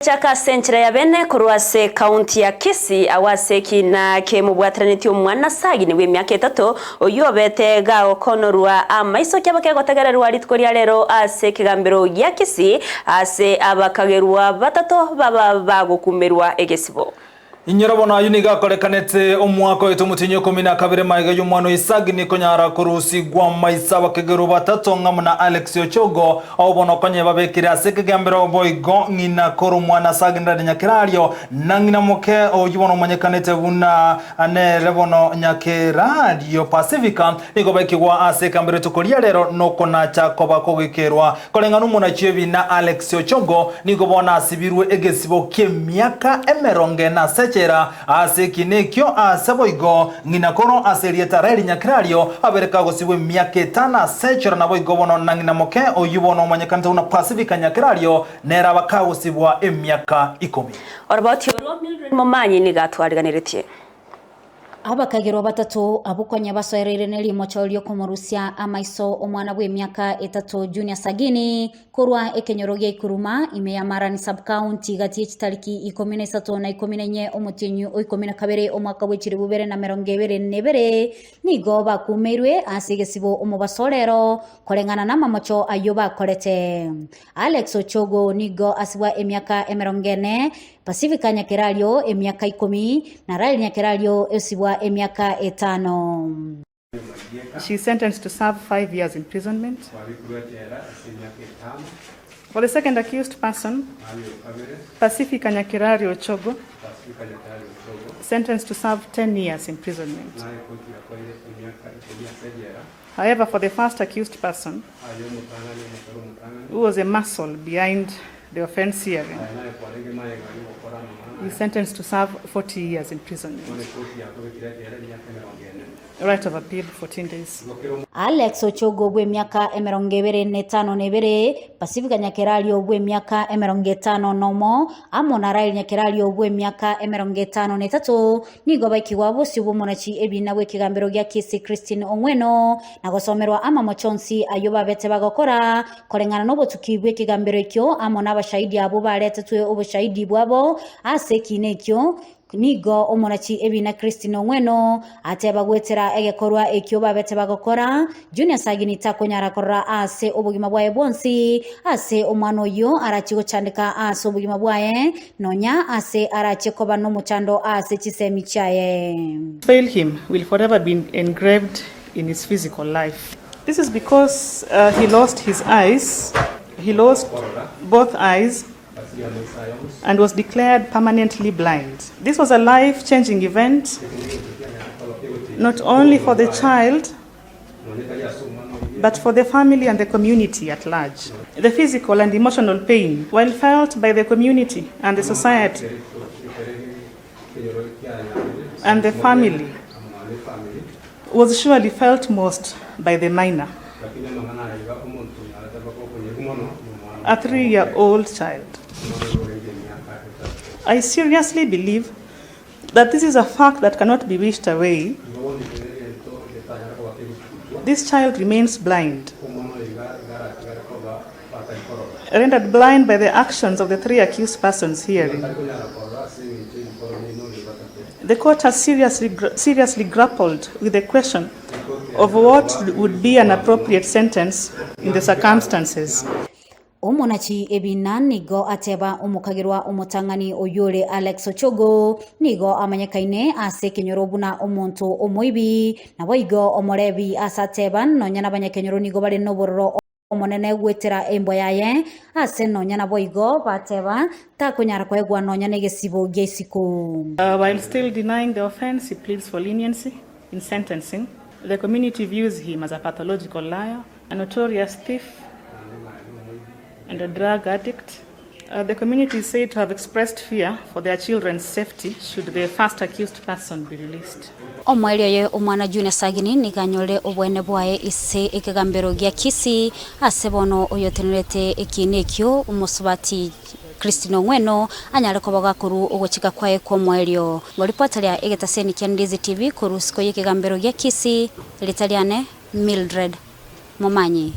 Chaka ase enchera ya bene korwa ase ekaunti ya Kisii, agwo ase ekina kemobwateranetie omwana Sagini bw'emiaka etato, oyio obete gagokonorwa amaiso kiaba kegotegererwa rituko ria rero ase ekegambero gia Kisii, ase abakagerwa batato baba bagokumerwa egesibo. Inyora bono ayio nigo akorekanete omwaka oito omotienyi o ikomi na kabere magega y'omwana o Isaki nikonyara korusigwa amaiso abakegerwa batato ng'amo na Alex Ochogo, abwo bono konye babekire ase ekegambero boigo ng'ina kore omwana Isaki Ndadi Nyakerario, na ng'ina moke oyio bono omanyekanete buna nere bono Nyakerario Pacifica, nigo baikigwa ase ekegambero rituko ria rero nokonacha koba kogoikerwa. Koreng'ana omonachi w'ebiina Alex Ochogo nigo bono asibirwe egesibo ki'emiaka emerongo ene ase echela ase ekiina ekio ase boigo ng'ina koro ase erieta Raeli Nyakerario abere kagosibwa emiaka etano ase echela naboigo bono na ng'ina moke oyio bono omanyekanete buna Pacifica Nyakerario nere aba kagosibwa emiaka ikomi. Oroboti orwo Mildred Momanyi nigo atwariganeretie. Abakagerwa batato abwo konya basoereire ne rimocho ri'okomorusia amaiso omwana bw'emiaka etato Junior Sagini korwa ekenyoro gia Ikuruma ime ya Marani Sub-county gati ye chitariki ikomi na isato na ikomi na inye omotienyi o ikomi na kabere omwaka bwe chilifu ibere na emerongo ebere na ebere nigo bakumeirwe ase egesibo omobaso orero koreng'ana namamocho ayio bakorete. Alex Ochogo nigo asibwa emiaka emerongo ene Pacifica Nyakerario emiaka ikomi, na Rael Nyakerario esibwa emiaka etano. She is sentenced to serve 5 years imprisonment. For the second accused person, Pacifica Nyakerario Ochogo, sentenced to serve 10 years imprisonment. However, for the first accused person, who was a muscle behind the offense hearing, he is sentenced to serve 40 years imprisonment. Right of appeal 14 days. Alex Ochogo bw'emiaka emerongo ebere na etano na ebere, Pacifica Nyakerario bw'emiaka emerongo etano na omo, amo na Rael Nyakerario bw'emiaka emerongo etano na etato, Nigo baikigwa bosio bw'omonachi ebiina bw'ekegambero gia Kisii Christine Ong'weno, na gosomerwa amamocho onsi ayio babete bagokora, koreng'ana nobotuki bw'ekegambero ekio amo nabashahidi abwo baretetwe oboshahidi bwabo ase ekiina ekio. Nigo omonachi ebiina Christine Ong'weno ateba goetera egekorwa ekio babete bagokora, Junior Sagini takonyara korora ase obogima bwaye bwonsi ase omwana oyio arachie gochandeka ase obogima bwaye, Nonya ase arache koba nomochando ase chisemi chiaye. Fail him will forever be engraved in his physical life. This is because he lost his eyes, he lost both eyes and was declared permanently blind. This was a life changing event not only for the child but for the family and the community at large. The physical and emotional pain, while felt by the community and the society and the family, was surely felt most by the minor, a 3-year-old child. I seriously believe that this is a fact that cannot be wished away. This child remains blind, rendered blind by the actions of the three accused persons herein. The court has seriously, seriously grappled with the question of what would be an appropriate sentence in the circumstances. Omonachi ebina nigo ateba omokagerwa omotang'ani oyio ore Alex Ochogo nigo amanyekaine ase ekenyoro buna omonto omoibi, naboigo omorebi ase ateba nonya nabanyakenyoro nigo bare nobororo omonene goetera embwa yaye ase nonya naboigo bateba takonyara koegwa nonya negesibo gia isiko. While still denying the offence, he pleads for leniency in sentencing. The community views him as a pathological liar, a notorious thief and a drug addict. Uh, the community is said to have expressed fear for their children's safety should the first accused person be released. Omoerio oye omwana Junior Sagini nigo anyore oboene bwaye ise ekegambero gia Kisii ase bono oyotenerete ekiina ekio omosubati Christine Ong'weno anyare koba gakorwa ogochika kwaye kw'omoerio. Ngoripota ria egetaseni kia Ndizi TV korwa isiko y'ekegambero gia Kisii, erieta riane Mildred Momanyi.